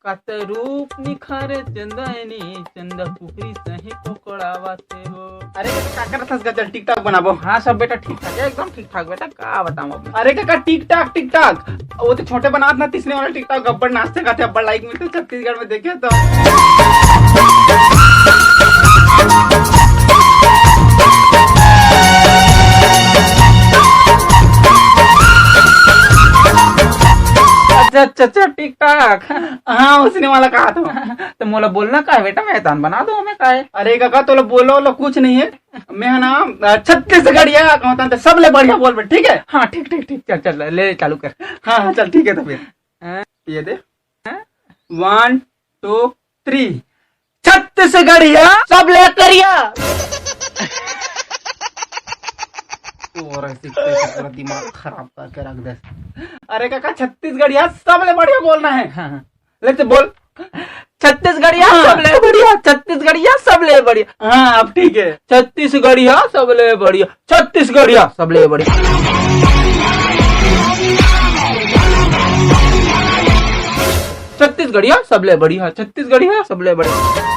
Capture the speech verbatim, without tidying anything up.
काकर रूप निखारे चंदैनी, चंदा कुकरी सही कोकड़ावत हे वो। अरे, काकर थस गजल TikTok बनाबो। हाँ, सब बेटा ठीक ठाक हे, एकदम ठीक ठाक बेटा, का बताऊँ अब। अरे काका, TikTok, TikTok, वो तो छोटे बनात ना, तिसने वाला TikTok, अब्बड़ नाचथे गाथे, अब्बड़ like मिलथे छत्तीसगढ़ में, देखे तो। अच्छा, अच्छा, अच्छा, TikTok। हाँ, उसने वाला कहा था। तो मोला बोलना का हे बेटा, मैं तान बना दो हमें का हे। अरे काका, तोला बोलो लो कुछ नहीं है, मैं है ना, अ, छत्तीसगढ़िया कहता तो सबले बढ़िया बोल बे, ठीक है? हाँ, ठीक, ठीक, ठीक, चल, चल, ले, ले, चालू कर। हाँ, हाँ, चल, ठीक है तो फिर। हाँ। ये दे। हाँ? One, two, three। छत्तीसगढ़िया सबले करिया। तोर ऐसी कैसे पूरा दिमाग खराब करके रख दे। अरे काका, छत्तीसगढ़िया सबले बढ़िया बोलना है। हाँ, हाँ। ले तो बोल। छत्तीसगढ़िया हाँ। सबले बढ़िया, छत्तीसगढ़िया सबले बढ़िया। हाँ, अब ठीक है। छत्तीसगढ़िया सबले बढ़िया, छत्तीसगढ़िया सबले बढ़िया। छत्तीसगढ़िया सबले बढ़िया, छत्तीसगढ़िया सबले बढ़िया।